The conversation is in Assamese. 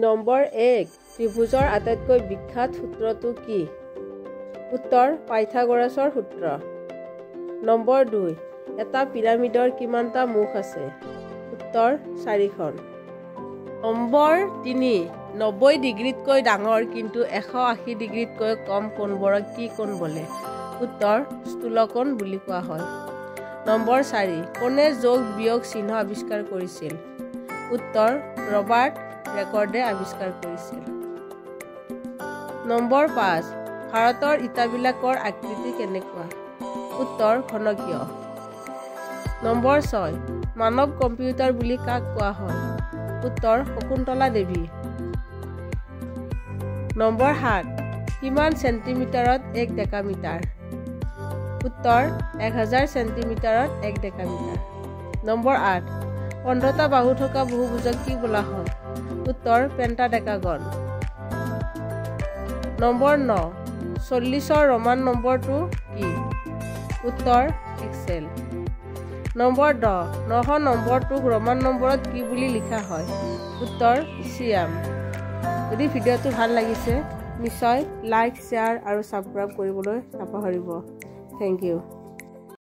নম্বৰ 1, ত্ৰিভুজৰ আটাইতকৈ বিখ্যাত সূত্ৰটো কি? উত্তৰ, পাইথাগোৰাছৰ সূত্ৰ। নম্বৰ 2, এটা পিৰামিডৰ কিমানটা মুখ আছে? উত্তৰ, 4খন। নম্বৰ 3, 90 ডিগ্ৰীতকৈ ডাঙৰ কিন্তু 180 ডিগ্ৰীতকৈ কম কোণবোৰক কি কোণ বোলে? উত্তৰ, স্থূলকোণ বুলি কোৱা হয়। নম্বৰ 4, কোনে যোগ বিয়োগ চিহ্ন আৱিষ্কাৰ কৰিছিল? উত্তৰ, ৰবাৰ্ট ৰেকৰ্ডে আৱিষ্কাৰ কৰিছিল। নম্বৰ 5, ভাৰতৰ ইটাবিলাকৰ আকৃতি কেনেকুৱা? উত্তৰ, ঘনকীয়। নম্বৰ 6, মানৱ কম্পিউটাৰ বুলি কাক কোৱা হয়? উত্তৰ, শকুন্তলা দেৱী। নম্বৰ 7, কিমান চেণ্টিমিটাৰত 1 ডেকামিটাৰ? উত্তৰ, 1000 চেণ্টিমিটাৰত 1 ডেকামিটাৰ। নম্বৰ 8, 15টা বাহু থকা বহুভুজক কি বোলা হয়? উত্তৰ, পেণ্টাডেকাগন। নম্বৰ 9, 40ৰ ৰোমান নম্বৰটো কি? উত্তৰ, এক্সেল। নম্বৰ 10, 900 নম্বৰটোক ৰোমান নম্বৰত কি বুলি লিখা হয়? উত্তৰ, চিয়াম। যদি ভিডিঅ'টো ভাল লাগিছে, নিশ্চয় লাইক, শ্বেয়াৰ আৰু ছাবস্ক্ৰাইব কৰিবলৈ নাপাহৰিব। Thank you.